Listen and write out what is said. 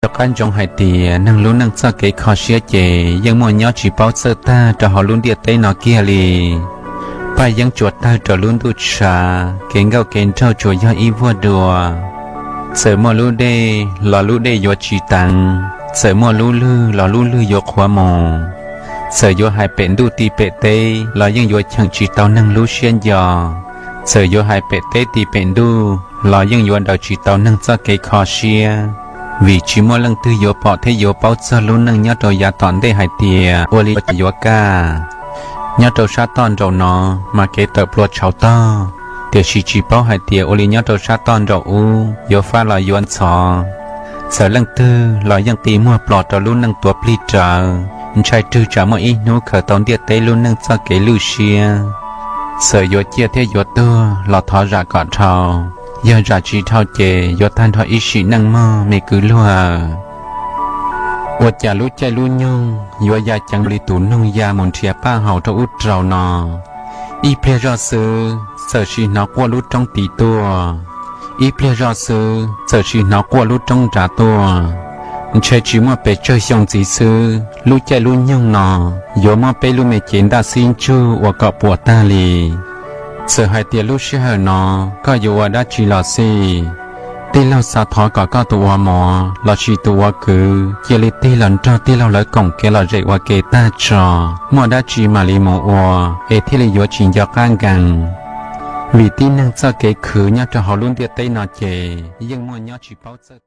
Rov qab ntsoov hais tias neeg lub neej txoj kev kho siab ces yeej muaj nyob tsis paub txawj tag rau hauv lub ntiaj teb no kiag li. Paj yeeb tsuas tawg rau lub ntuj tshav, kev nkauj kev nraug tsuas yog ib vuag dua. Txawm muaj lub dej los lub dej yuav tsis teev, txawm muaj lub lwg los lub lwg yuav qhuav mus. Txawm yuav hais pem ntuj ti pem teb los yeej yuav cheem tsis tau neeg lub siab nco. Txawm yuav hais pem teb ti pem ntuj los yeej yuav daws tsis tau neeg txoj kev kho siab, vim tsis muaj leej twg yuav pom thiab yuav paub txog lub neej nyob rau yav tom ntej hais tias ua li cas yuav kaj. Nyob rau sab toj nraum no mas kev tawm plua tshauv tog, tiam sis tsis paub hais tias ua li nyob rau sab toj nraum ub yuav fab los yuav ntxhov. Txawm leej twg los yeej qi muag plos rau lub neej tuav plig rawv, ntshai rwg tsam muaj ib hnub khaws tau ntiaj teb lub neej txoj kev lwj siab. Txawm yuav ciaj thiab yuav tuag los thov zam kom dhau, yog zam tsis dhau ces yuav tag nrho ib sim neej mog me kwv luag. Ua cas lub caij lub nyoog yuav ya ceev li tus noog ya mus nrhiav paj haus rau ub rau no. Ib pliag zoj xwb txawm sim hnov quaj lub roob tid tuaj, ib pliag zoj xwb txawm sim hnov quaj lub roob nrad tuaj. Ntshe tsis muaj pes tsawg xyoo ntxiv xwb lub caij lub nyoog no yuav muab peb lub me cev ntaj xib ntsug ua kom puas tag li. Txawm hais tias lub sij hawm no koj yuav ua dab tsi los xij, tij laug xav thov kom koj tus ua mov lossis tus ua kwv cia li tig los nrog tij laug lawv koom kev lom zem ua ke tag tso, muaj dab tsi mam li mus ua es thiaj li yuav tsis nco qab nkees. Vim tib neeg txoj kev khwv nyob rau hauv lub ntiaj teb no ces yeej muaj nyob tsis paub txawj